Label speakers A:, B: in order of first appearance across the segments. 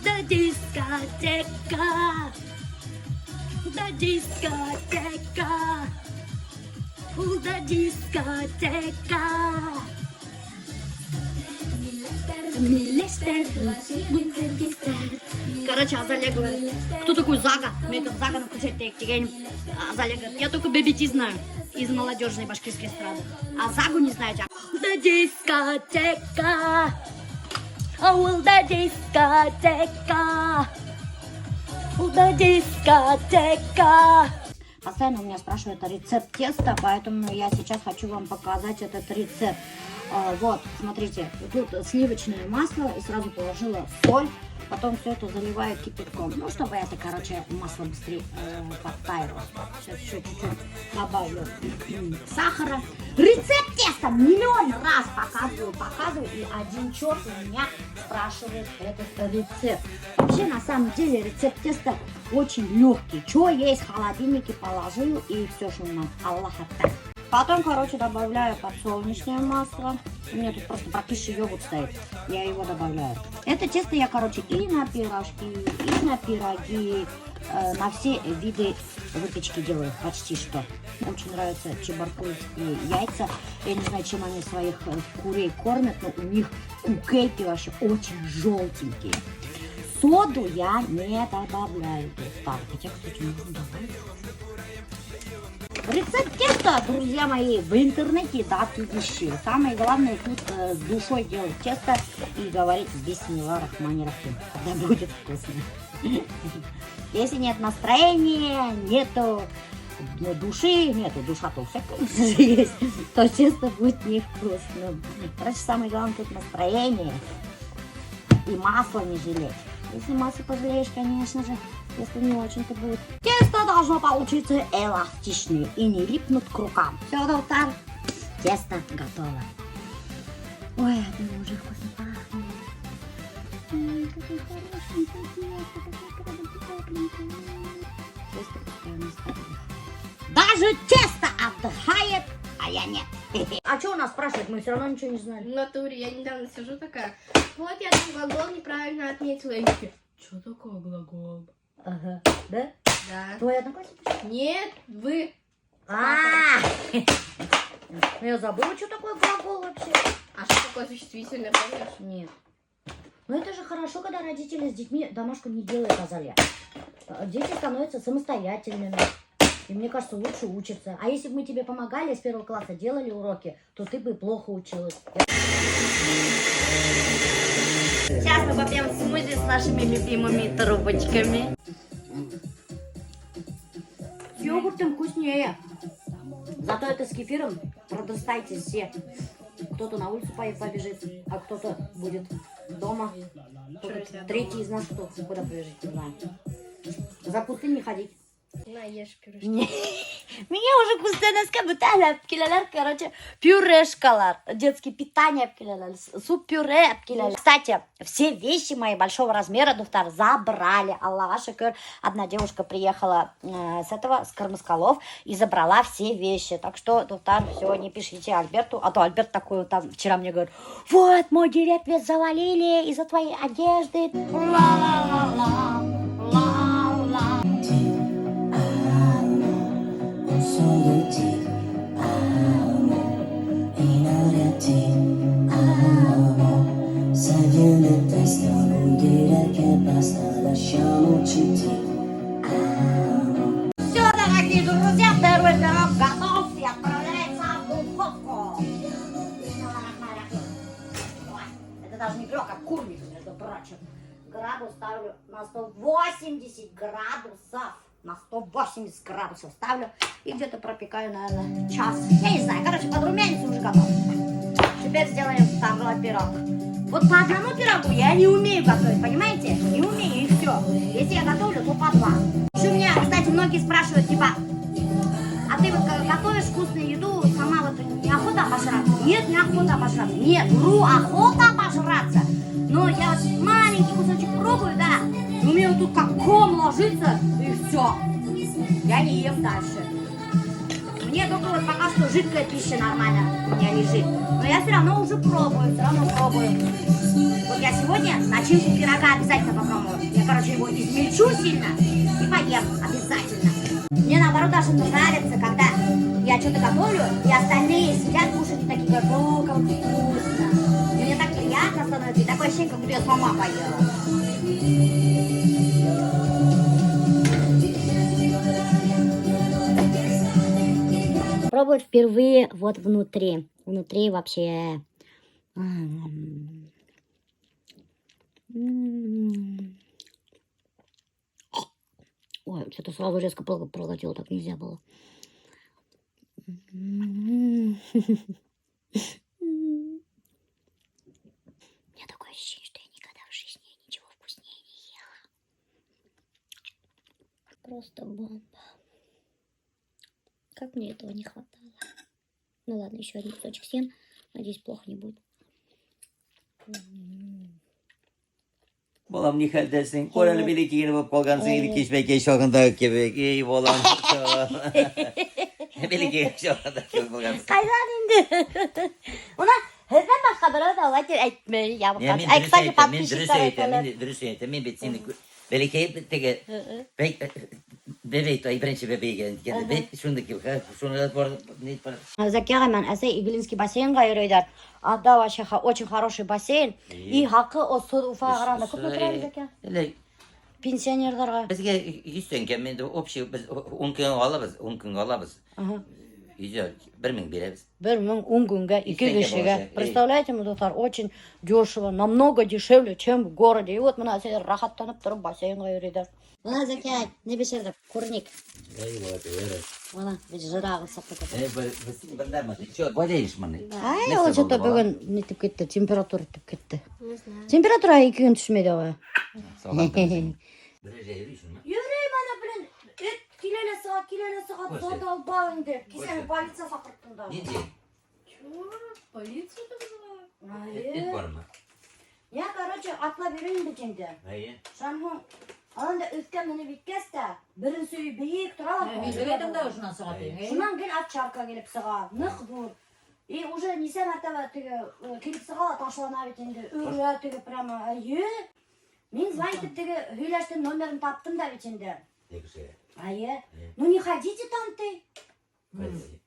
A: Да дискотека. Да дискотека. Да дискотека. Милештәр. Короче, Азалия говорит: «Кто такой Зага?» Мне этот Зага включать тигәйнем. Азалия говорит: «Я только Бэби знаю из молодежной башкирской эстрады. А Загу не знаете». Да дискотека. Ауылда дискотека. Да дискотека. Постоянно у меня спрашивают рецепт теста, поэтому я сейчас хочу вам показать этот рецепт. Вот, смотрите, тут сливочное масло, и сразу положила соль, потом все это заливаю кипятком, ну, чтобы это, короче, масло быстрее подтаяло. Сейчас еще чуть-чуть добавлю сахара. Рецепт теста миллион раз показываю, показываю, и один черт у меня спрашивает этот рецепт. Вообще, на самом деле, рецепт теста очень легкий. Что есть в холодильнике, положил, и все, что у нас. Аллах так. Потом, короче, добавляю подсолнечное масло. У меня тут просто прокисший йогурт стоит. Я его добавляю. Это тесто я, короче, и на пирожки, и на пироги, на все виды выпечки делаю почти что. Очень нравятся чебаркульские яйца. Я не знаю, чем они своих курей кормят, но у них кукейки вообще очень желтенькие. Соду я не добавляю. Так, хотя, кстати, можно добавить. Рецепт теста, друзья мои, в интернете дофигища. Самое главное тут с душой делать тесто и говорить бисмилла рахмани рахим. Тогда будет вкусно. Если нет настроения, нету, ну, души, нету, душа-то у всех, конечно же, есть, то тесто будет невкусным. Короче, самое главное тут настроение и масло не жалеть. Если масло пожалеешь, конечно же, тесто не очень-то будет. Тесто должно получиться эластичное и не липнуть к рукам. Все, дуҫтар, тесто готово. Ой, это уже вкусно пахнет. Ой, какое хорошенькое тесто, какое тепленькое. Тесто пускай у нас отдыхает. Даже тесто отдыхает, а я нет. А что у нас спрашивают? Мы все равно ничего не знали.
B: В натуре я недавно сижу такая: «Вот я там глагол неправильно отметила». И такие: «Что такое глагол?»
A: Ага. Да?
B: Да.
A: Твой одноклассник?
B: Нет, вы.
A: А, ну я забыла, что такое глагол вообще.
B: А что такое существительное, помнишь?
A: Нет. Ну это же хорошо, когда родители с детьми домашку не делают, Азалия. Дети становятся самостоятельными. И мне кажется, лучше учатся. А если бы мы тебе помогали с первого класса, делали уроки, то ты бы плохо училась. Сейчас мы попьем смузи с нашими любимыми трубочками. С йогуртом вкуснее. Зато это с кефиром продрастайте все. Кто-то на улицу побежит, а кто-то будет дома. Кто-то
B: Чё я
A: третий из нас кто куда побежит, не знаю. За кусты не ходить.
B: На, ешь пюрешки.
A: Не. Миңә уже күстәнәскә бөтә киләләр, короче, пюрешкалар, детское питание киләләр, суп-пюре киләләр. Кстати, все вещи мои большого размера, дуҫтар, забрали. Аллаға шөкөр, одна девушка приехала с этого, с Кырмыскалов, и забрала все вещи. Так что, дуҫтар, все, не пишите Альберту, а то Альберт такой вот там вчера мне говорит: «Вот, мой директ весь завалили из-за твоей одежды». Ла-ла-ла-ла, ла-ла.
C: Un solo ti amo e ti amo. Se viene testa vuol dire che basta, lasciamoci ti amo.
A: Все, дорогие друзья, первый пирог готов и отправляется в духовку. Ой, это даже не пирог, а курник, между прочим. Градус ставлю на 180 градусов. На 180 градусов ставлю и где-то пропекаю, наверное, час. Я не знаю, короче, подрумянится, уже готов. Теперь сделаем второй пирог. Вот по одному пирогу я не умею готовить, понимаете? Не умею, и все. Если я готовлю, то по два. Еще у меня, кстати, многие спрашивают, типа: «А ты вот готовишь вкусную еду, сама вот неохота обожраться?» Нет, неохота обожраться. Нет, вру, охота обожраться. Но я вот маленький кусочек пробую, да. И у меня вот тут как ком ложится, и все. Я не ем дальше. Мне только вот пока что жидкая пища нормально у меня лежит. Но я все равно уже пробую, все равно пробую. Вот я сегодня начинку пирога обязательно попробую. Я, короче, его измельчу сильно и поем обязательно. Мне, наоборот, даже нравится, когда я что-то готовлю, и остальные сидят, кушают и такие говорят: «О, как вкусно». И мне так приятно становится, и такое ощущение, как будто я сама поела. Пробовать впервые вот внутри. Внутри вообще. М. М. Ой, что-то сразу резко проглотила, так нельзя было. М. У меня такое ощущение, что я никогда в жизни ничего вкуснее не ела. Просто бомба. Как мне этого не хватало. Ну ладно, еще один кусочек съем. Надеюсь, плохо не будет. М.
D: Балам, ни хәлдәсең? Ҡара әле, бәләкәй булып ҡалғанһың, элек бәләкәй сағында кеүек. Эй, балам. Бәләкәй сағында кеүек булғанһың.
A: Ҡайҙан инде? Уны һеҙҙән башҡа берәү ҙә улай тип әйтмәй.
D: Я, мин
A: Ай,
D: дөрөҫ
A: кстати,
D: әйтәм, мин дөрөҫ
A: подписчиктар
D: әйтәм,
A: әйтәләр.
D: Мин дөрөҫ әйтәм. Мин бит һине бәләкәй теге бәбәй той беренсе бәбәйгә әйткәндә, бит шунда килеп, шуны бар, ни бар.
A: Зәки ағай менән әсәй Иглинский бассейнға йөрөйҙәр. Анда вообще очень хороший бассейн. И хаҡы Уфаға ҡарағанда күпме тора, Зәки?
D: Әле
A: Пенсионерҙарға.
D: Беҙгә 100 тәңкә, инде общий беҙ 10 көнгә алабыҙ, 10 көнгә алабыҙ. 100, 1000 бирәбеҙ.
A: 1000 ун көнгә ике
D: Тәңкә
A: кешегә.
D: буласаҡ, эй.
A: Представляете, мы, дуҫтар, очень дешево, намного дешевле, чем в городе. И вот бына әсәй рәхәтләнеп тороп бассейнға йөрөйҙәр. Бына, Зәки, ни бешерҙек? Курник.
D: Эй, вот, эй.
A: Бына, бит жирағы сыҡты.
D: Эй, бында Че, болеешь мы?
A: Ай, ул что-то бөгөн нитеп китте, температура итеп китте.
B: Не знаю.
A: Температура 2 көн төшмәй уға.
D: Йөрөйһөңмө?
A: Йөрөйөм ана, блин, эт килә лә сыға, килә лә сыға,
D: Ҡуйсы.
A: Задолбал инде. Кисә мин полиция саҡырттым да.
D: Ниндәй?
B: Чего? Полицию вызвала?
D: Эт бармы?
A: Я, короче, атлап йөрөйөм бит инде.
D: Эйе.
A: Шунан һуң анда өҫкә менеп еткәс тә, беренсе өй бейек тора ла.
E: Мин дә шунан сыға тиң.
A: Шунан гел овчарка килеп сыға, ныҡ ҙур. И уже нисә мәртәбә теге килеп сыға ла ташлана бит инде. Өрә теге прямо. Эйе. Мин звонить итеп теге һөйләштем, номерын таптым да бит инде.
D: Кешегә.
A: Эйе. «Ну не ходите там», ти.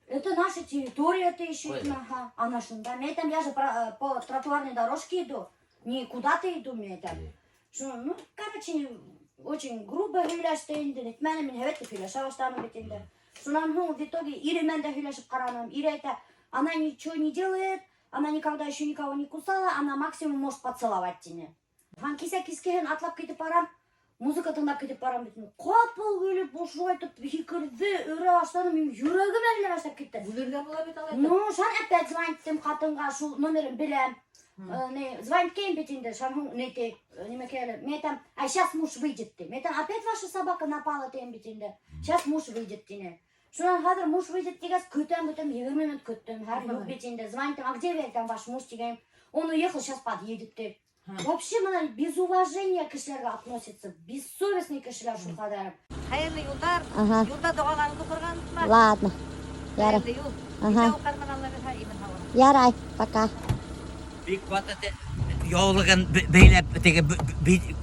A: «Это наша территория», ты еще.
D: Ой.
A: Ага. Ана шунда. Мин там, я же по тротуарной дорожке иду. Не куда-то иду, мин там. Шо, ну, короче, очень грубо һөйләште инде. Нитмәне, мин һәйбәт һөйләшә башланым бит инде. Шунан һуң в итоге ире менән дә һөйләшеп ҡараным. Ире әйтә: «Она ничего не делает, она никогда еще никого не кусала, она максимум может поцеловать», тине. Һәм кисә кискеһен атлап китеп барам, музыка тыңлап китеп барам бит. Ҡапыл килеп, ошолайтып һикерҙе, өрә башланы, минең йөрәгем әрней башлап китте.
E: Үлергә була бит алай.
A: Ну, шунан опять звонить иттем ҡатынға, шул номерын беләм. Не, звонить иткәйнем бит инде, шунан һуң ни ти, нимәкәй әле, мин әйтәм: «А сейчас муж выйдет», ти. Мин әйтәм: «Опять ваша собака напала», тием бит инде. «Сейчас муж выйдет», тине. Шунан хәҙер муж выйдет тигәс, көтәм, көтәм, 20 минут көттөм, хәҙер юҡ бит инде. Звонить: «А где вы там, ваш муж?» тигән. «Он уехал, сейчас подъедет», ти. Вообще, бына без уважения кешеләргә относится, бессовестный кешеләр шул ҡәҙәр.
E: Хәйерле юлдар.
A: Ага.
E: Юлда доғаларыңды уҡырға онотма.
A: Ладно. Ярай.
E: Хәйерле юл.
A: Ага.
E: Иҫән уҡармын, Алла бирһә, имен һау.
A: Ярай, пока.
D: Бик ҡаты яулығын бәйләп теге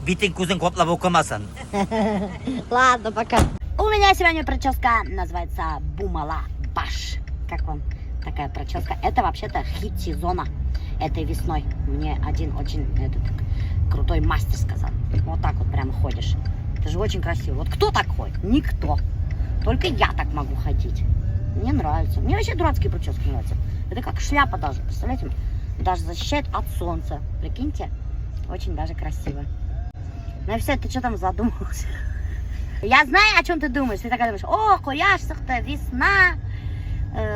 D: битен күҙен ҡаплап уҡымаһын.
A: Ладно, пока. У меня сегодня прическа называется Бумала Баш. Как вам такая прическа? Это вообще-то хит сезона этой весной. Мне один очень этот крутой мастер сказал. Вот так вот прямо ходишь. Это же очень красиво. Вот кто так ходит? Никто. Только я так могу ходить. Мне нравится. Мне вообще дурацкие прически нравятся. Это как шляпа даже, представляете? Даже защищает от солнца. Прикиньте? Очень даже красиво. Ну и все, ты что там задумался? Я знаю, о чем ты думаешь. Ты такая думаешь: «О, ҡояш сыҡты, весна,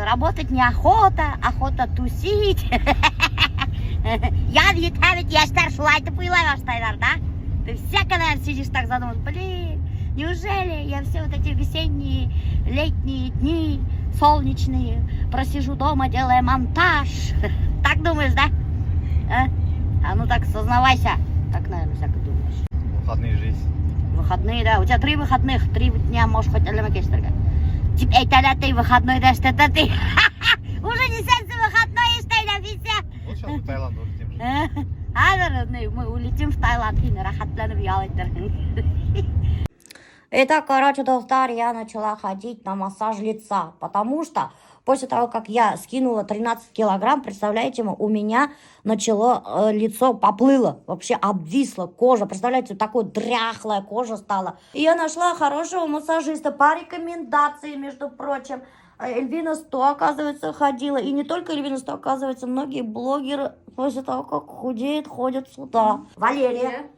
A: работать неохота, охота тусить». Яҙ етә бит, йәштәр шулайтып уйлай башлайҙар, да? Ты всяко, наверное, сидишь так задумаешь: «Блин, неужели я все вот эти весенние, летние дни солнечные просижу дома, делая монтаж?» Так думаешь, да? А? А ну так сознавайся. Так, наверное, всяко думаешь.
F: Выходные жизнь.
A: Выходные, да. У тебя три выходных, 3 дня можешь хоть әллә кешеләргә. Тип әйтәләр ти, выходнойҙа эшләтә ти. Уже нисәнсе выходной эшләйҙәр бит.
F: Вот сейчас в Таиланд улетим же.
A: Хәҙер мы улетим в Таиланд, һин рәхәтләнеп ял итерһең. Итак, короче, дуҫтар, я начала ходить на массаж лица, потому что после того, как я скинула 13 килограмм, представляете, у меня начало лицо поплыло, вообще обвисло кожа, представляете, такой дряхлая кожа стала. И я нашла хорошего массажиста по рекомендации, между прочим. Эльвина 100, оказывается, ходила. И не только Эльвина 100, оказывается, многие блогеры после того, как худеют, ходят сюда. Валерия.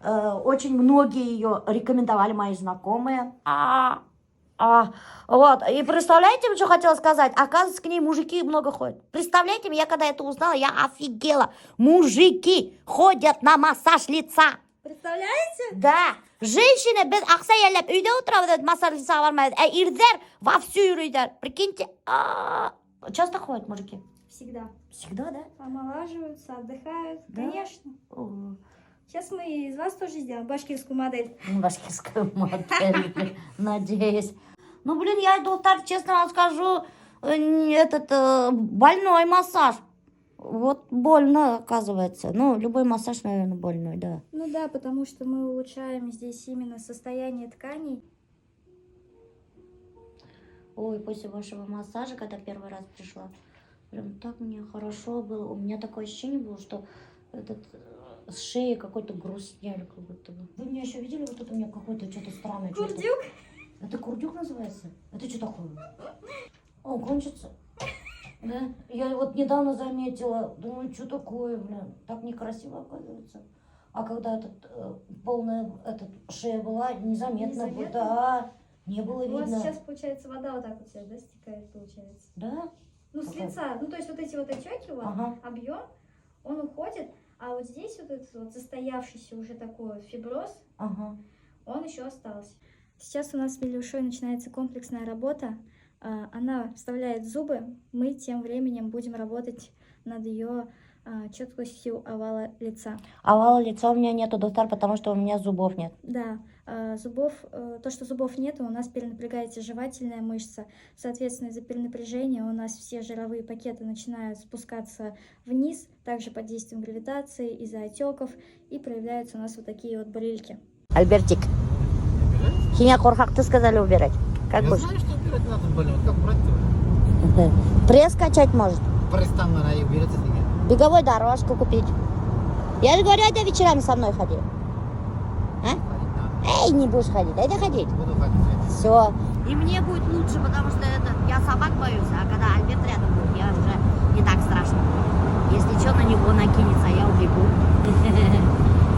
A: Очень многие ее рекомендовали, мои знакомые. Вот. И представляете, что хотела сказать? Оказывается, к ней мужики много ходят. Представляете, я когда это узнала, я офигела. Мужики ходят на массаж лица.
G: Представляете?
A: Да. Женщины беҙ аҡса йәлләп өйҙә ултырабыҙ, массаж лица бармайбыҙ. Ә ирҙәр вовсю йөрөйҙәр. Прикиньте. А, часто ходят мужики?
G: Всегда.
A: Всегда, да?
G: Омолаживаются, отдыхают.
A: Да?
G: Конечно.
A: О.
G: Сейчас мы из вас тоже сделаем башкирскую модель.
A: Башкирскую модель, надеюсь. Ну, блин, я, дуҫтар, честно вам скажу, этот больной массаж. Вот больно, оказывается. Ну, любой массаж, наверное, больной, да.
G: Ну да, потому что мы улучшаем здесь именно состояние тканей.
A: Ой, после вашего массажа, когда первый раз пришла, прям так мне хорошо было. У меня такое ощущение было, что этот с шеи какой-то груз сняли, как будто бы. Вы меня еще видели? Вот тут у меня какое-то что-то странное. Чё-то.
G: Курдюк?
A: Это курдюк называется? Это что такое? О, кончится. Да? Я вот недавно заметила, думаю, что такое, блин, так некрасиво оказывается. А когда этот, полная этот, шея была, незаметно, было,
G: Незаметно?
A: да, не было
G: У вас
A: видно.
G: сейчас, получается, вода вот так вот вся, да, стекает, получается?
A: Да?
G: Ну, с
A: Какая?
G: лица. Ну, то есть вот эти вот отеки у вас, объем, он уходит, а вот здесь вот этот вот застоявшийся уже такой вот фиброз, он еще остался. Сейчас у нас с Милюшой начинается комплексная работа. Она вставляет зубы, мы тем временем будем работать над ее четкостью овала лица.
A: Овала лица у меня нету, дуҫтар, потому что у меня зубов нет.
G: Да, зубов, то, что зубов нет, у нас перенапрягается жевательная мышца. Соответственно, из-за перенапряжения у нас все жировые пакеты начинают спускаться вниз, также под действием гравитации, из-за отеков, и проявляются у нас вот такие вот брыльки.
A: Альбертик, һиңә ҡурҡаҡты сказали убирать. Как
F: Я
A: будешь?
F: знаю, что убирать надо, блин. Вот как брать-то?
A: Пресс качать может.
F: Пресс там, наверное, и уберется от меня.
A: Беговой дорожку купить. Я же говорю, айда вечерами со мной ходи. А?
F: Ходить надо.
A: Эй, не будешь ходить, айда ходить.
F: Буду ходить.
A: Все. И мне будет лучше, потому что это я собак боюсь, а когда Альберт рядом будет, я уже не так страшно. Если что, на него накинется, а я убегу.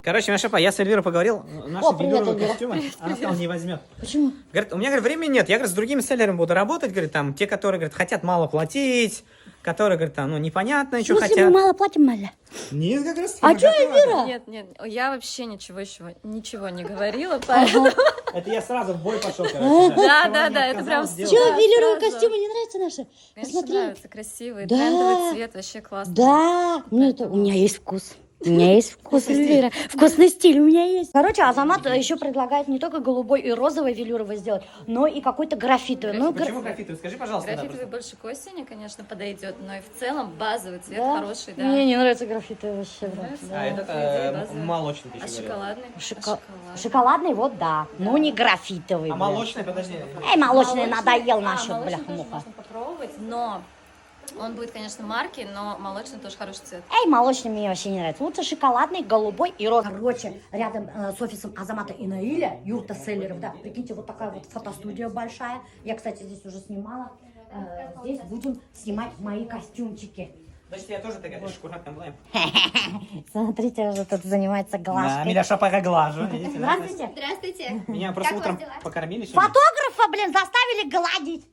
H: Короче, Маша, я с Эльвирой поговорил. Наши
A: О, привет,
H: велюровые
A: Эльвира.
H: костюмы, она сказала, не возьмет.
A: Почему?
H: Говорит, у меня, говорит, времени нет. Я, говорит, с другими селлерами буду работать, говорит, там, те, которые, говорит, хотят мало платить, которые, говорит, там, ну, непонятно,
A: В
H: что
A: смысле,
H: хотят.
A: мы мало платим, Маля?
H: Нет, как раз.
A: А что, Эльвира?
I: Нет, нет, я вообще ничего еще ничего не говорила, поэтому...
H: Это я сразу в бой пошел, короче.
I: Да, да, да, это прям
A: Че,
I: Да,
A: велюровые
I: сразу.
A: костюмы не нравятся наши?
I: Конечно,
A: Посмотри.
I: нравится, красивый,
A: Да.
I: трендовый цвет, вообще классный.
A: Да, мне это, у меня есть вкус. У меня есть вкус, Эльвира. Вкусный стиль у меня есть. Короче, Азамат еще предлагает не только голубой и розовый велюровый сделать, но и какой-то графитовый. Ну,
H: Почему графитовый? Скажи, пожалуйста. да,
I: Графитовый
H: просто.
I: больше к осени, конечно, подойдет, но и в целом базовый цвет
A: Да?
I: хороший, да.
A: Мне не нравится графитовый вообще. брат.
I: Нравится?
A: Да.
H: А этот
I: Идея базовая.
H: молочный ты
I: А
H: еще говорила.
I: шоколадный? А
A: Шоко-
I: шоколадный?
A: Шоколадный, вот да. Ну, не графитовый.
H: А
A: блин.
H: молочный, подожди.
A: Эй, молочный надоел
I: А,
A: насчет,
I: молочный тоже
A: бляха-муха.
I: можно попробовать, но он будет, конечно, марки, но молочный тоже хороший цвет.
A: Эй, молочный мне вообще не нравится. Лучше шоколадный, голубой и розовый. Короче, рядом с офисом Азамата и Наиля, юрта селлеров, да, прикиньте, вот такая вот фотостудия большая. Я, кстати, здесь уже снимала. Здесь будем снимать мои костюмчики.
H: Значит, я тоже такая шкурат была.
A: Смотрите, уже тут занимается
H: Да,
A: глажкой.
H: меня шапага глажу. видите, да?
A: Здравствуйте.
B: Здравствуйте.
H: Меня просто
B: Как у вас
H: утром
B: дела?
H: покормили сегодня.
A: Фотографа, блин, заставили гладить.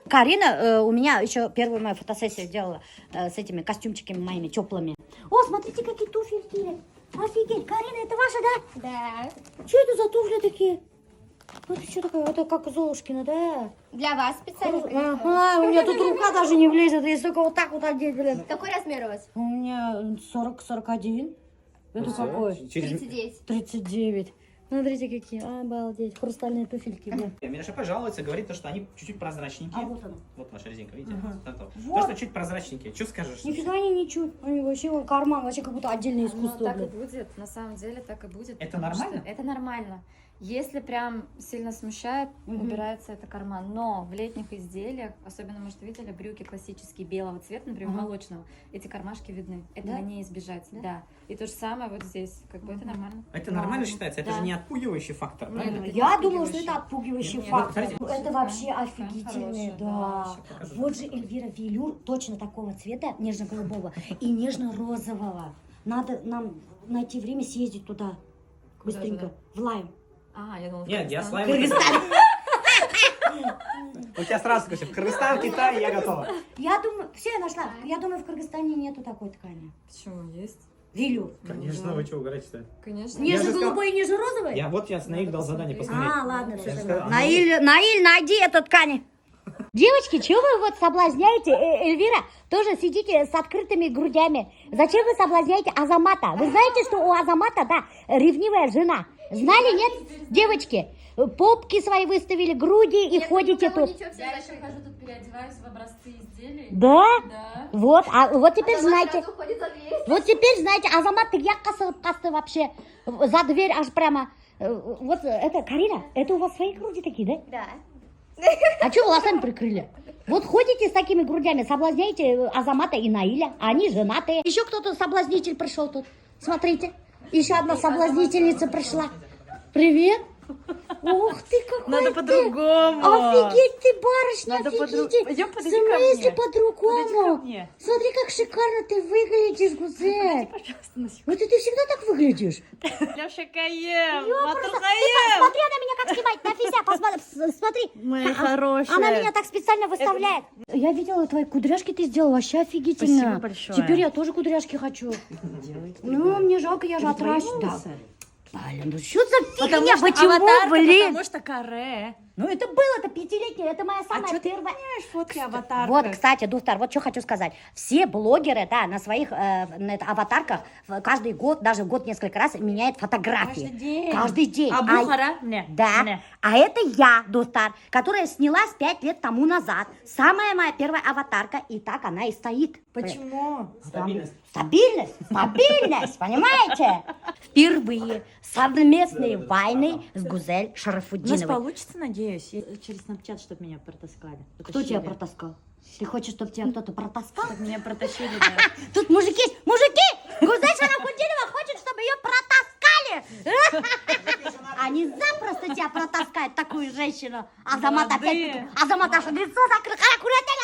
A: Карина у меня еще первую мою фотосессию делала с этими костюмчиками моими теплыми. О, смотрите, какие туфельки. Офигеть, Карина, это ваша, да?
B: Да.
A: Что это за туфли такие? Это что такое? Это как у Золушкина, да?
B: Для вас специально.
A: Ага, у меня тут рука даже не влезет, если только вот так вот одеть, блин.
B: Какой размер у вас?
A: У меня 40-41. Это какой?
H: Через
B: 39.
A: 39. Смотрите, какие. Обалдеть. Хрустальные туфельки. Блин.
H: Миляша пожалуется, говорит, то, что они чуть-чуть прозрачненькие.
A: А вот оно.
H: Вот наша резинка, видите?
A: Ага.
H: То,
A: Вот.
H: что чуть прозрачненькие. Что скажешь?
A: Нифига они ничего. Они вообще, вон, карман, вообще как будто отдельное искусство.
I: Ну, так и
A: блин.
I: будет, на самом деле так и будет.
H: Это
I: потому что
H: нормально?
I: Это нормально. Если прям сильно смущает, убирается это карман. Но в летних изделиях, особенно, может, видели, брюки классические белого цвета, например, молочного, эти кармашки видны. Этого
A: Да?
I: не избежать. Да? И то же самое вот здесь. Как бы это нормально.
H: Это нормально считается? Это
I: Да.
H: же не отпугивающий фактор,
I: Нет,
H: правильно?
I: это не
A: Я думала, что
I: отпугивающий.
A: это отпугивающий
I: Нет,
A: фактор.
H: смотрите.
A: Это вообще
I: Прям
A: офигительное,
I: хорошая,
A: да.
I: да,
A: Вот же Эльвира велюр точно такого цвета, нежно-голубого и нежно-розового. Надо нам найти время съездить туда.
I: Куда
A: Быстренько.
I: туда?
A: В Лайм.
I: А, я думала, в
H: Нет, я с
I: Кыргызстан.
H: Лаймом. У тебя сразу скажу, Кыргызстан, Китай, я готова.
A: Я думаю, все, я нашла. Я думаю, в Кыргызстане нету такой ткани.
I: Почему? Есть.
A: Велюр.
H: Конечно, вы что, угораете-то?
I: Конечно.
H: Я же
A: Нежно-голубой и нежно-розовый?
H: Я вот я с Наиль дал задание посмотреть.
A: А, ладно, все.
H: Я же сказал,
A: Наиль, Наиль, найди эту ткань. Девочки, чего вы вот соблазняете Эльвира? Тоже сидите с открытыми грудями. Зачем вы соблазняете Азамата? Вы знаете, что у Азамата, да, ревнивая жена. Знали, нет, девочки? Попки свои выставили, груди и ходите тут.
I: Я еще хожу тут переодеваюсь в образцы изделий.
A: Да?
I: Да.
A: Вот, а вот теперь знаете.
B: Уходит за дверь.
A: Вот теперь знаете, Азамат теге яҡҡа сығып ҡасты вообще за дверь аж прямо. Вот это, Карина, это у вас свои груди такие, да?
G: Да.
A: А что волосами прикрыли? Вот ходите с такими грудями, соблазняете Азамата и Наиля, а они женатые. Еще кто-то соблазнитель пришел тут. Смотрите, еще одна соблазнительница пришла. Привет. Ух ты, какой
E: Надо
A: ты.
E: по-другому.
A: Офигеть ты, барышня,
E: Надо по-дру-
A: офигеть.
E: Пойдем,
A: В
E: подойди ко
A: смысле
E: мне.
A: по-другому?
E: Подойди ко мне.
A: Смотри, как шикарно ты выглядишь, Гузель.
E: Пожалуйста, на секунду.
A: Вот ты всегда так выглядишь.
E: Леша Каем,
A: Ты
E: Матурхаем.
A: посмотри, она меня как снимает, Нафися, посмотри, смотри.
E: Моя хорошая.
A: Она меня так специально выставляет. Я видела твои кудряшки ты сделала, вообще офигительно.
E: Спасибо большое.
A: Теперь я тоже кудряшки хочу. Ну, мне жалко, я же
E: Это твои
A: отращу. Да.
E: волосы?
A: Блин, ну что за
E: Потому
A: фигня,
E: что
A: почему,
E: аватарка,
A: блин?
E: Потому что каре.
A: Ну это было-то пятилетнее, это моя самая
E: А чё ты
A: первая.
E: меняешь фотки аватарка?
A: Вот, кстати, дуҫтар, вот что хочу сказать. Все блогеры, да, на своих на это, аватарках каждый год, даже в год несколько раз меняют фотографии.
E: Каждый день.
A: Каждый день.
E: А Бухара? Не.
A: Да.
E: Не.
A: А это я, дуҫтар, которая снялась 5 лет тому назад. Самая моя первая аватарка, и так она и стоит.
E: Почему?
H: Стабильность.
A: Стабильность, стабильность, понимаете? Впервые совместные вайны с Гузель
E: У нас
A: Шарафутдиновой.
E: получится, надеюсь, я через Snapchat, чтобы меня протаскали.
A: Кто тебя протаскал? Ты хочешь, чтобы тебя кто-то протаскал?
E: Чтобы меня протащили, да.
A: Тут мужики, мужики! Гузель Шарафутдинова хочет, чтобы ее протаскали! Они запросто тебя протаскают, такую женщину. Азамат опять...
E: Молодые.
A: Азамат аж лицо закрыл. Ҡара,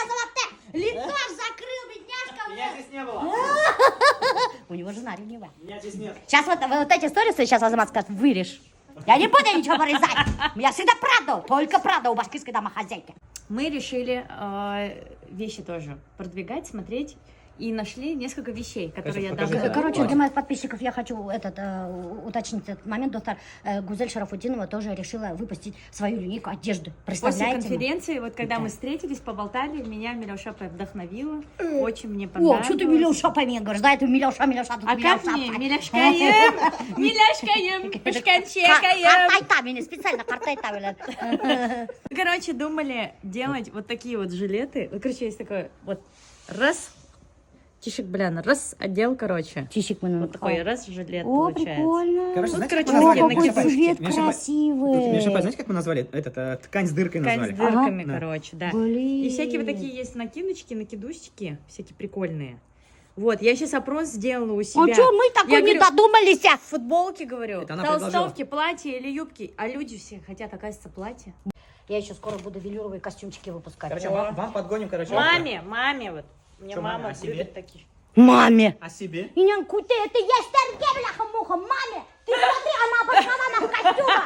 A: Азамат Лицо аж закрыл, бедняжка.
H: Меня здесь не было.
A: У него жена ревнивая.
H: Меня здесь нет.
A: Сейчас вот эти сторисы, сейчас Азамат скажет, вырежь. Я не буду ничего вырезать. Я всегда правду, только правда у башкирской домохозяйки.
E: Мы решили вещи тоже продвигать, смотреть. И нашли несколько вещей, которые я дам.
H: покажи, да.
A: Короче, для моих подписчиков я хочу этот, уточнить этот момент. Дуҫтар Гузель Шарафутдинова тоже решила выпустить свою линейку одежды.
E: После
A: Представляете?
E: конференции, вот когда
A: Да.
E: мы встретились, поболтали, меня Миләүшә вдохновила, очень мне
A: О,
E: понравилось.
A: что ты Миләүшә мне говоришь? Да, это Миләүшә, Миләүшә, тут
E: А как
A: Миләүшә.
E: мне? Миләшкәйем, Миләшкәйем, Пешкәнсәкәйем.
A: Ҡартайта мине, специально ҡартайта белән.
E: Короче, думали делать вот такие вот жилеты. Вот, короче, есть такой вот раз, тишек, бля, раз, одел, короче.
A: Тишек менән.
E: Вот такой раз жилет
A: О,
E: получается.
A: прикольно.
H: Короче,
E: Вот,
H: знаете, как
E: короче,
H: мы назвали?
A: О, какой
H: Миша,
A: цвет
H: Миша,
A: красивый.
H: Миша, знаете, как мы назвали? Этот, ткань с дыркой
E: Ткань
H: назвали.
E: с дырками,
H: Ага.
E: короче, да.
A: Блин.
E: И всякие вот такие есть накидочки, накидусики, всякие прикольные. Вот, я сейчас опрос сделала у себя.
A: А что мы такой
E: Я
A: не
E: говорю,
A: додумались?
E: Футболки, говорю,
H: Это она
E: толстовки, платья или юбки. А люди все хотят, оказывается, платье.
A: Я еще скоро буду велюровые костюмчики выпускать.
H: Короче, вам подгоним, короче.
E: Маме, маме вот. Мне
H: Чё, маме,
E: мама
H: а себе?
E: любит такие.
A: Маме!
H: А себе?
A: Инәң күте, это йәштәргә, бляха-муха, маме! Ты смотри, она обозвала нас костюма!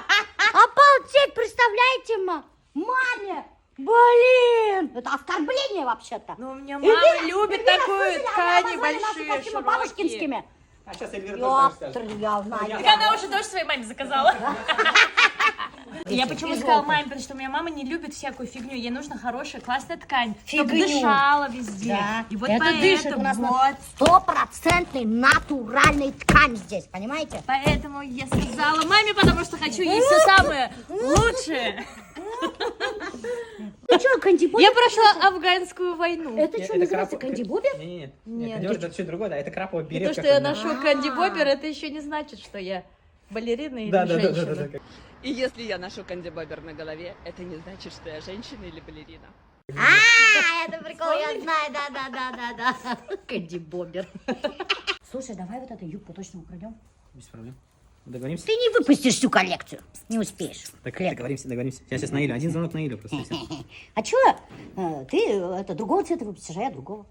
A: Обалдеть, представляете, ма? Маме! Блин! Это оскорбление вообще-то.
E: Ну, у меня
A: Эльвира,
E: мама любит
A: Эльвира,
E: такую
A: слышали, она
E: ткани
A: обозвали наши
E: большие,
A: костюмы
E: широкие.
A: бабушкинскими.
H: А сейчас Эльвира тоже так скажет.
A: Ёптр, я знаю.
E: Так она уже тоже своей маме заказала. Я почему сказала маме, потому что у меня мама не любит всякую фигню, ей нужна хорошая, классная ткань, чтобы
A: Фигню.
E: Дышала везде.
A: Да.
E: И вот
A: Это
E: поэтому,
A: дышит у нас на
E: вот,
A: стопроцентный натуральный ткань здесь, понимаете?
E: Поэтому я сказала маме, потому что хочу ей все самое лучшее.
A: Ты что, кандибобер?
E: Я прошла афганскую войну.
A: Это что называется, кандибобер?
H: Не-не-не.
E: Нет.
H: Кандибобер это чуть другое, да, это краповый
E: И
H: берет.
E: то, что я ношу кандибобер, это еще не значит, что я балерина или
H: Да, да, да, да,
E: женщина.
H: да, да.
J: И если я ношу кандибобер на голове, это не значит, что я женщина или балерина.
A: А, это прикол, я знаю, да. Кандибобер. Слушай, давай вот эту юбку точно украдем.
H: Без проблем. Договоримся?
A: Ты не выпустишь всю коллекцию, не успеешь.
H: Так, договоримся, договоримся. Я сейчас Наилю, один звонок Наилю просто. и всё.
A: А чё? Ты это другого цвета выпустишь, а я другого.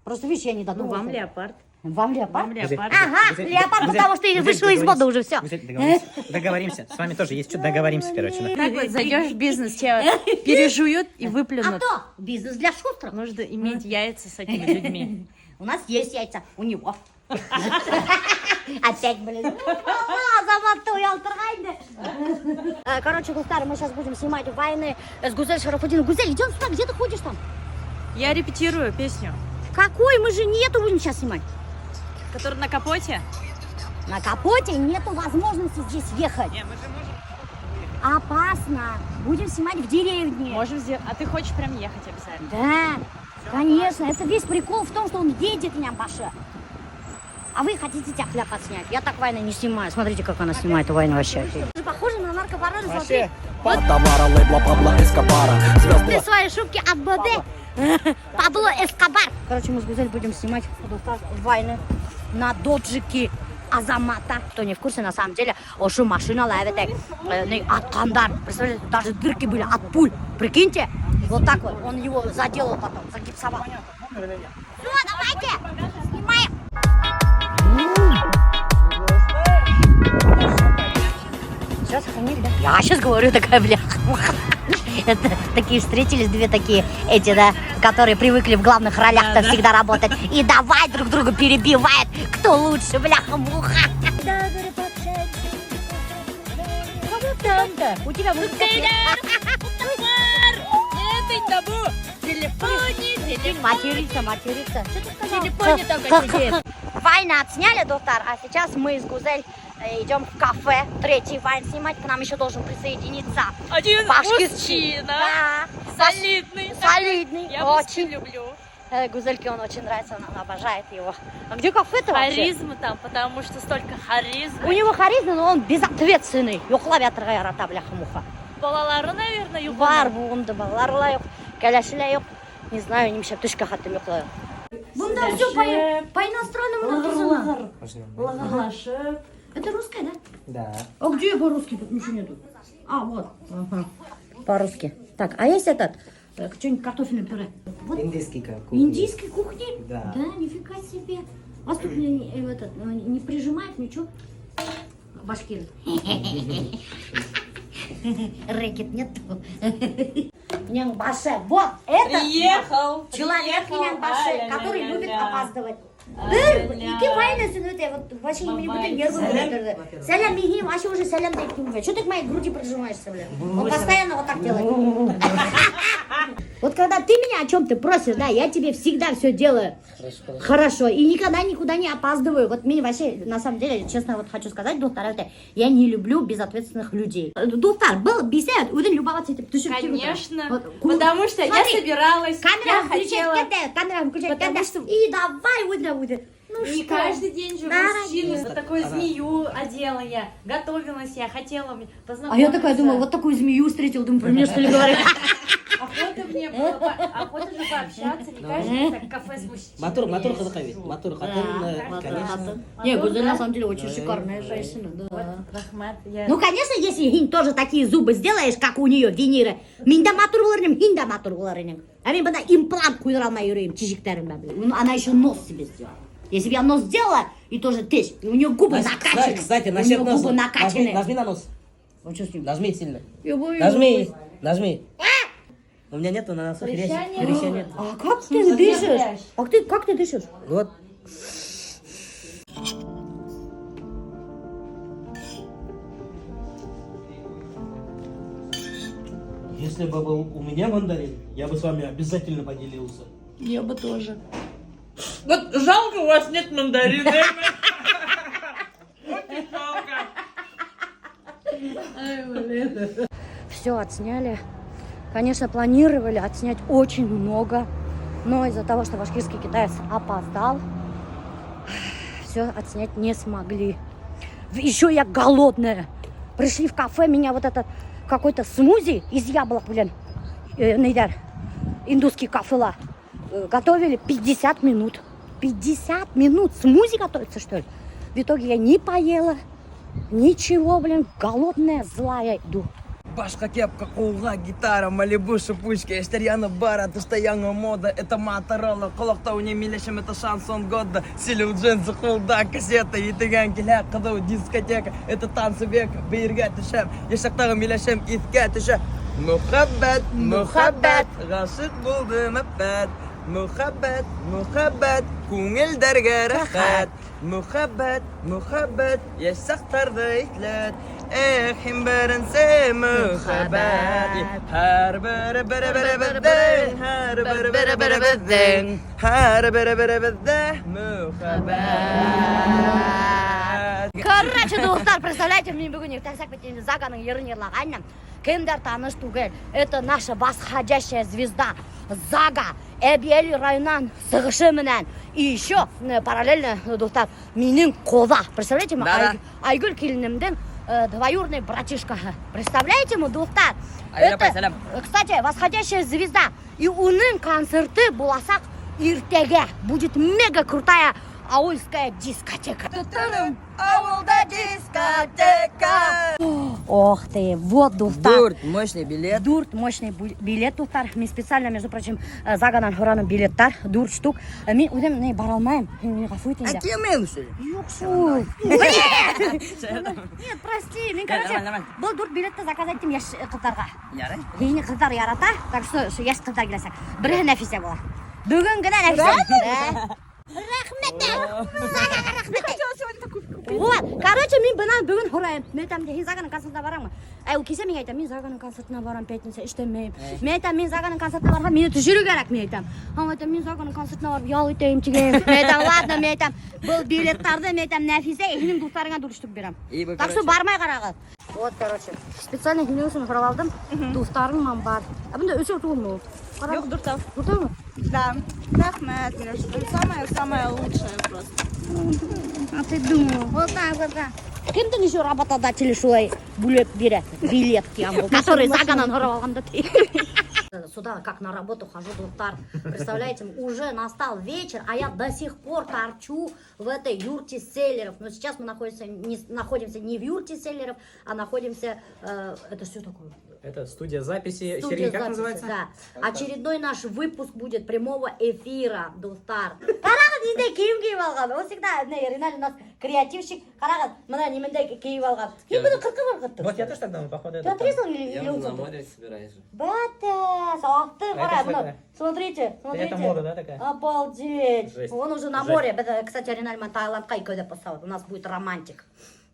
A: Просто видишь, я не
E: Ну,
A: додумалась.
E: вам леопард.
A: Вам леопард?
E: Вам леопард.
A: Ага,
H: Гузель,
A: леопард,
H: Гузель,
A: потому что
H: Гузель,
A: вышла из моды
H: договоримся.
A: уже, все.
H: Гузель, договоримся. Договоримся. С вами тоже есть что договоримся, короче. Да.
E: Так вот, зайдешь в бизнес, тебя пережуют и
A: А
E: выплюнут.
A: то бизнес для шустрых.
E: Нужно иметь яйца с такими людьми.
A: У нас есть яйца, у него. Опять, блин. Азамат уялтырған. Короче, дуҫтар, мы сейчас будем снимать вайны с Гузель Шарафутдиновой. Гузель, идем сюда, где ты ходишь там?
E: Я репетирую песню,
A: Какой? Мы же не эту будем сейчас снимать.
E: которая на капоте.
A: На капоте нету возможности здесь ехать.
H: Не, мы же можем.
A: Опасно. Будем снимать в деревне.
E: Можем сделать. А ты хочешь прям ехать обязательно?
A: Да, конечно. Это весь прикол в том, что он едет в Нямбаше. А вы хотите тяп-ляп отснять? Я так вайны не снимаю. Смотрите, как она снимает вайну вообще. Похоже на наркобарона, смотри.
K: Товара лейбла Пабло Эскобара. Звезды
A: Ты свои шубки от БД. Пабло Эскобар. Короче, мы с Гузель будем снимать вайны на доджике Азамата. Кто не в курсе, на самом деле, ошо машина ловит атҡандар. Представляете, даже дырки были от пуль. Прикиньте, вот так вот. Он его заделал потом, загипсовал. Все, давайте, снимаем. Все, сохранили, да? Я сейчас говорю, такая бля. Это такие встретились две такие, эти, да, которые привыкли в главных ролях-то всегда работать. И давай друг друга перебивает, кто лучше, бляха-муха. У тебя музыка. Материться, материться. Что ты сказала?
E: Телефоне только сидит.
A: Вайна отсняли, дуҫтар, а сейчас мы с Гузель идем в кафе. Третий вайн снимать. К нам еще должен присоединиться
E: Один
A: башкирский.
E: мужчина.
A: Да.
E: Солидный.
A: Солидный.
E: Я
A: очень.
E: мужчин люблю.
A: Гузельке он очень нравится, она обожает его. А где кафе-то вообще?
E: Харизма там, потому что столько харизмы.
A: У него харизма, но он безответственный. Йоҡлап ятырға ярата, бляха-муха.
E: Балалары, наверное, юҡ.
A: Бар унда балалары ла юҡ, кәләше лә юҡ. Не знаю, нимәшә төшкә хәтлем йоҡлай. Бында все по иностранному написано.
E: Лағырлашып.
A: Это русская, да?
H: Да.
A: А где по-русски тут ничего нету? А, вот. Ага. По-русски. Так, а есть этот? Что-нибудь картофельное пюре? Вот.
C: Индийский как.
A: Индийской кухни?
C: Да.
A: Да, нифига себе. Вас тут этот, не прижимает ничего? Башкир. Рэкет нет. Баше. Вот это
E: Приехал.
A: человек
E: приехал.
A: Баше, который любит
E: Ай-ля-ля-ля.
A: опаздывать. Бер ике вайн өсөн үтә, вот вообще мине бөтә нервы бөтөрҙө. Сәләм миңә, вообще уже сәләм тип килмәй. Что ты к моей груди прижимаешься, бля? Он постоянно вот так делает. Вот когда ты меня о чем-то просишь, да, я тебе всегда все делаю. Хорошо. И никогда никуда не опаздываю. Вот мне вообще, на самом деле, честно, вот хочу сказать, дуҫтар, это я не люблю безответственных людей. Дуҫтар, был бисә, үҙен любоваться итеп төшөп
E: Конечно.
A: Вот,
E: Потому что я
A: Смотри,
E: собиралась,
A: Камера
E: я
A: включать,
E: хотела.
A: когда, камера включать,
E: Потому
A: когда.
E: что-
A: И давай, үҙе, үҙе. Ну
E: Не
A: что?
E: каждый день же
A: Да,
E: мужчину вот такую змею одела я, готовилась я, хотела познакомиться.
A: А я такая думаю, вот такую змею встретил, думаю, про меня что ли говорит?
E: Охота мне было, охота же пообщаться, не каждый день так кафе с мужчиной.
F: Матур, матур
E: я
F: ҡыҙыҡай
E: сижу.
F: бит. Матур ҡатын, конечно.
A: Не, Гузель на самом деле очень шикарная женщина, да.
E: Рәхмәт, я...
A: Ну, конечно, если һин тоже такие зубы сделаешь, как у нее, виниры, мин дә матур булыр инем, һин дә матур булыр инең. А мин бында имплант ҡуйҙыра алмай йөрөйөм, тишектәрем блин. Она еще нос себе сделала. Если бы я нос сделала, и тоже теш, и у нее губы накачаны.
F: Кстати,
A: у
F: насчет
A: нее
F: носа.
A: губы накачаны.
F: Нажми, нажми на нос.
A: А что с ним?
F: Нажми сильно.
A: Я боюсь.
F: Нажми, нажми. У меня нету на носу хряща. Хряща нет.
A: А как ты дышишь? А ты как ты дышишь?
F: Вот. Если бы был у меня мандарин, я бы с вами обязательно поделился.
J: Я бы тоже.
L: Вот жалко, у вас нет мандарина. Очень жалко.
E: Ай, блин.
A: Все отсняли. Конечно, планировали отснять очень много, но из-за того, что башкирский китаец опоздал, все отснять не смогли. Еще я голодная. Пришли в кафе, меня вот этот какой-то смузи из яблок, блин, ниҙәр, индусский кафела, готовили 50 минут. 50 минут смузи готовится, что ли? В итоге я не поела, ничего, блин, голодная, злая иду.
K: Башҡа кепка, ҡулға гитара, Малибу шипучка, Йәштәр янып бара, тышта яңы мода, это Моторола, ҡолаҡта уйнай Миләшем, это шансон года, Силил джинсы, ҡулда кассета, етегән килә ҡыҙыу дискотека, это танцы века, бейергә төшәм, йәш саҡтағы Миләшем иҫкә төшә. Мөхәббәт, мөхәббәт, ғашиҡ булдым әпәт, мөхәббәт, мөхәббәт, күңелдәргә рәхәт, мөхәббәт, мөхәббәт, йәш саҡтарҙы иҫләт. Эх, иң беренсе мөхәббәт. Һәр бере бере бере беҙҙең, һәр бере бере бере беҙҙең, һәр бере бере беҙҙә мөхәббәт.
A: Короче, дуҫтар, представляете, мин бөгөн иртәнсәк бит инде Заганың йырын йырлағайным. Кемдәр таныш түгел. Это наша восходящая звезда Зага. Әбйәлил районынан сығышы менән. И еще параллельно, дуҫтар, минең ҡоҙа. Представляете,
K: Да-да.
A: Айгөл киленемдең двоюродный братишкаһы. Представляете мы, дуҫтар?
K: Айгөл апай, сәләм.
A: Кстати, восходящая звезда. И уның концерты буласаҡ иртәгә. Будет мега крутая аульская дискотека.
K: Ауылда дискотека.
A: Ох ты, вот, дуҫтар.
K: Дүрт мощный билет.
A: Дүрт мощный билет, дуҫтар. Мин специально, между прочим, Заганан һораным билеттар, дүрт штук. Мин үҙем не бара алмайым. Мине ғәфү ит инде.
K: А килмәйем, что ли?
A: Юҡ шул. Блин! Нет, прости, мин, короче,
K: Нормально, нормально.
A: был дүрт билетты заказать иттем йәш ҡыҙҙарға.
K: Ярай.
A: Һине ҡыҙҙар ярата, так что ошо йәш ҡыҙҙар киләсәк. Береһе Нәфисә була. Бөгөн генә Нәфисә. Да. Рәхмәт. Загаға рәхмәт. Вот, короче, мин бынан бөгөн һорайым. Мин әйтәм, һин Заганың концертына бараңмы? Әй, ул кисә миңә әйтә, мин Заганың концертына барам, пятница эшләмәйем. Мин әйтәм, мин Заганың концертына барһам, мине төшөрөү кәрәк, мин әйтәм. Һәм әйтәм, мин Заганың концертына барып ял итәйем тигән. Мин әйтәм, ладно, мин әйтәм, был билеттарҙы мин әйтәм, Нәфисә, һинең дуҫтарыңа дүрт штук бирәм.
K: И вы,
A: Так что
K: короче,
A: бармай ҡарағыҙ. Вот, короче, специально һинең өсөн һорап алдым. Дуҫтарың менән бар. Ә бында өсәү түгелме ул?
J: Юҡ, дүртәү.
A: Дүртәүме?
J: Да. Рәхмәт, Миләш. Самое-самое лучшее просто.
A: А ты думал, вот так, вот так. Кемдең еще работодатели шулай бүлеп бирә билет тигән, который Заганан һорап алғанда ти. Сюда как на работу хожу, дуҫтар. Представляете, уже настал вечер, а я до сих пор торчу в этой юрте селлеров. Но сейчас мы находимся не в юрте селлеров, а находимся... Это что такое?
H: Это студия записи.
A: Студия
H: Сергей, как
A: записи,
H: называется?
A: Да. Очередной наш выпуск будет прямого эфира, дуҫтар. Ҡарағыҙ, ниндәй кейем кейеп алған. Он всегда, не, Риналь у нас креативщик. Ҡарағыҙ, мына ниндәй кейеп алған. Һин быны ҡырҡып ырғыттың.
H: Вот я тоже так думаю, походу.
A: Ты
H: это
A: отрезал или,
M: Я
A: или он
M: на
A: сам?
M: море собираюсь.
A: Батя, ах ты,
H: А это
A: ҡара,
H: что
A: мына,
H: такое?
A: смотрите, смотрите.
H: Это мода, да, такая?
A: Обалдеть.
H: Жесть.
A: Он уже на
H: Жесть.
A: море. Это, кстати, Риналь менән Таиландҡа икәүҙәп посадят. У нас будет романтик.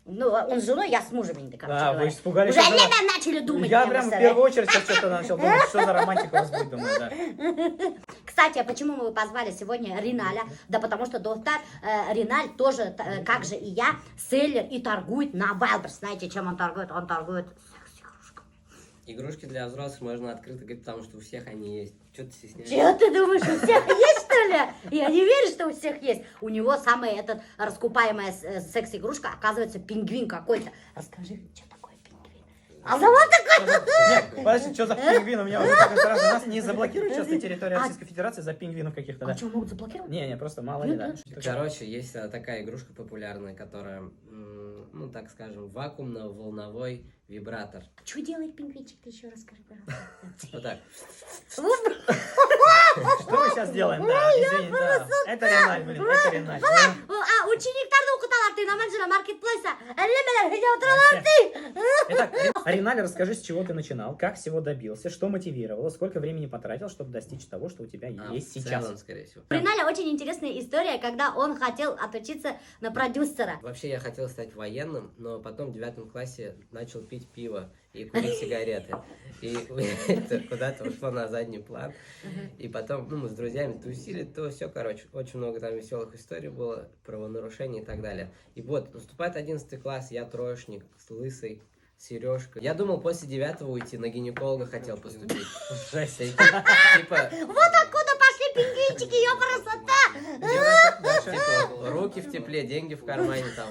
A: Ну, он с женой, я с мужем, инде, короче
H: Да, вы
A: говоря.
H: испугались.
A: Уже
H: что за-
A: лето начали думать.
H: Я
A: прямо
H: прям в
A: представляешь?
H: первую очередь сейчас что-то начал думать, что за романтика у вас будет, думаю, да.
A: Кстати, а почему мы позвали сегодня Риналя? Да потому что доктор Риналь тоже, как же и я, селлер и торгует на Wildberries. Знаете, чем он торгует? Он торгует секс-игрушками.
M: Игрушки для взрослых можно открыто говорить, потому что у всех они есть. Чего ты стесняешься?
A: Чего ты думаешь, у всех есть, что ли? Я не верю, что у всех есть. У него самая этот раскупаемая секс-игрушка, оказывается, пингвин какой-то. Расскажи, что такое пингвин? А зовут такой?
H: Нет, подожди, что за пингвин? У меня уже такой сразу. Нас не заблокируют сейчас на территории
A: А-
H: Российской Федерации за пингвинов каких-то,
A: А
H: да?
A: что, могут заблокировать?
H: Не, не, просто мало ли, да.
M: Короче, есть такая игрушка популярная, которая, ну так скажем, вакуумно-волновой вибратор.
A: Что делает пингвинчик, ты еще расскажи, пожалуйста.
M: Вот так.
H: Что мы сейчас делаем? Да, извини, да. Это Реналь, блин, это Реналь.
A: А, учениктарҙы уҡыталар ти, на менеджера маркетплейса. Әллә нәмәләр һөйләп ултыралар ти.
H: Итак, Риналь, расскажи, с чего ты начинал, как всего добился, что мотивировало, сколько времени потратил, чтобы достичь того, что у тебя
M: А,
H: есть
M: в
H: сейчас.
M: целом, скорее всего.
A: У Риналя очень интересная история, когда он хотел отучиться на продюсера.
M: Вообще я хотел стать военным, но потом в 9 классе начал пить пиво и курить сигареты. И это куда-то ушло на задний план. И потом, ну, мы с друзьями тусили, то все, короче, очень много там веселых историй было, правонарушений и так далее. И вот, наступает 11 класс, я троечник, с лысой, сережкой. Я думал после девятого уйти, на гинеколога хотел поступить.
H: Жесть.
M: Типа,
A: Вот откуда пошли пингвинчики, ее красота!
M: Типа, руки в тепле, деньги в кармане там.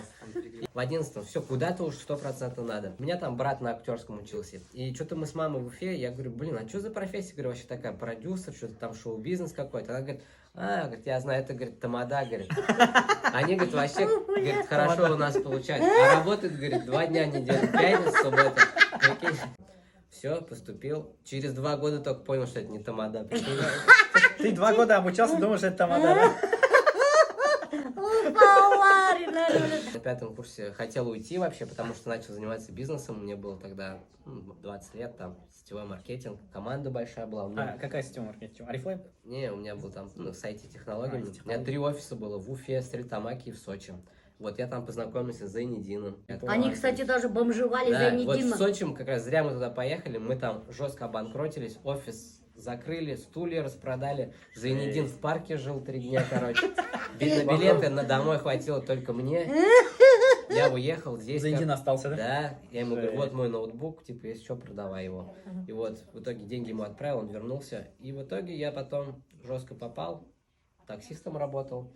M: В 11-м все, куда-то уж 100% надо. У меня там брат на актерском учился. И что-то мы с мамой в Уфе, я говорю, блин, а что за профессия, говорю, вообще такая, продюсер, что-то там шоу-бизнес какой-то. Она говорит, а, говорит, я знаю, это, говорит, тамада, говорит. Они, говорит, вообще, говорит, хорошо у нас получается. А работают, говорит, 2 дня в неделю, пятница, суббота. Прикинь. Все, поступил. Через 2 года только понял, что это не тамада. Прикинь.
H: Ты 2 года обучался, думаешь, это тамада, да?
A: Упала, Риналь.
M: На пятом курсе хотел уйти вообще, потому что начал заниматься бизнесом. Мне было тогда, ну, 20 лет, там, сетевой маркетинг, команда большая была. У меня...
H: А какая сетевая маркетинг? Орифлейм?
M: Не, у меня был там, ну, с IT-технологиями.
H: А,
M: У меня
H: технологии.
M: три офиса было в Уфе, Стерлитамаке и в Сочи. Вот я там познакомился с Зайнедином.
A: Они, кстати, даже бомжевали
M: Да,
A: за
M: вот в
A: Зайнедином.
M: Сочи как раз зря мы туда поехали, мы там жестко обанкротились, офис закрыли, стулья распродали. Зайнедин в парке жил 3 дня, короче. Видно, билеты на домой хватило только мне. Я уехал здесь.
H: Зайнедин остался, да?
M: Да. Я ему говорю,
H: Жесть.
M: вот мой ноутбук, типа, если что, продавай его. И вот в итоге деньги ему отправил, он вернулся. И в итоге я потом жестко попал, таксистом работал.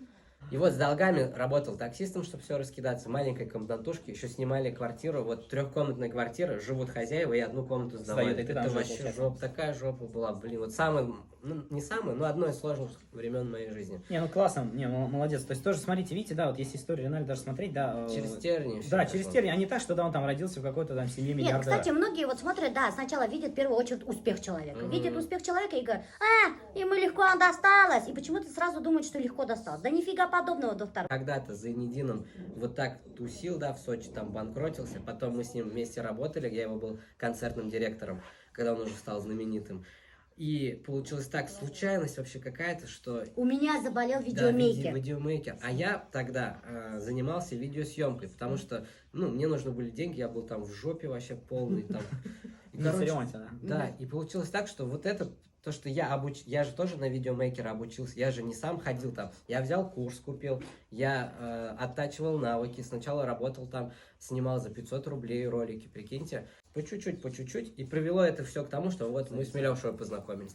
M: И вот с долгами работал таксистом, чтобы все раскидаться. В маленькой комнатушке еще снимали квартиру. Вот трехкомнатная квартира, живут хозяева и одну комнату сдавали.
H: Сдают, и ты там
M: Это
H: жил,
M: вообще
H: получается.
M: жопа, такая жопа была, блин. Вот самый, ну, не самый, но одно из сложных времен моей жизни.
H: Не, ну классно, не, молодец. То есть тоже, смотрите, видите, да, вот есть история Риналя даже смотреть, да.
M: Через тернии всё
H: Да, через
M: пошло.
H: тернии, а не так, что да, он там родился в какой-то там семье
A: Нет,
H: миллиардера.
A: кстати, многие вот смотрят, да, сначала видят в первую очередь успех человека.
M: Мгм.
A: Видят успех человека и говорят, а, ему легко досталось. И почему-то сразу думают, что легко досталось. Да нифига подобного, доктор.
M: Когда-то с Зайнедином вот так тусил, да, в Сочи, там банкротился. Потом мы с ним вместе работали, я его был концертным директором, когда он уже стал знаменитым. И получилось так, случайность вообще какая-то, что
A: У меня заболел
M: Да,
A: видеомейкер.
M: видеомейкер. А я тогда занимался видеосъемкой, потому что, ну, мне нужны были деньги, я был там в жопе вообще полный. Там. И,
H: На
M: короче,
H: ремонте, да.
M: да, и получилось так, что вот это, то, что я же тоже на видеомейкера обучился, я же не сам ходил там, я взял курс, купил, я оттачивал навыки, сначала работал там, снимал за 500 рублей ролики, прикиньте, по чуть-чуть, и привело это все к тому, что вот мы с Милеушей познакомились.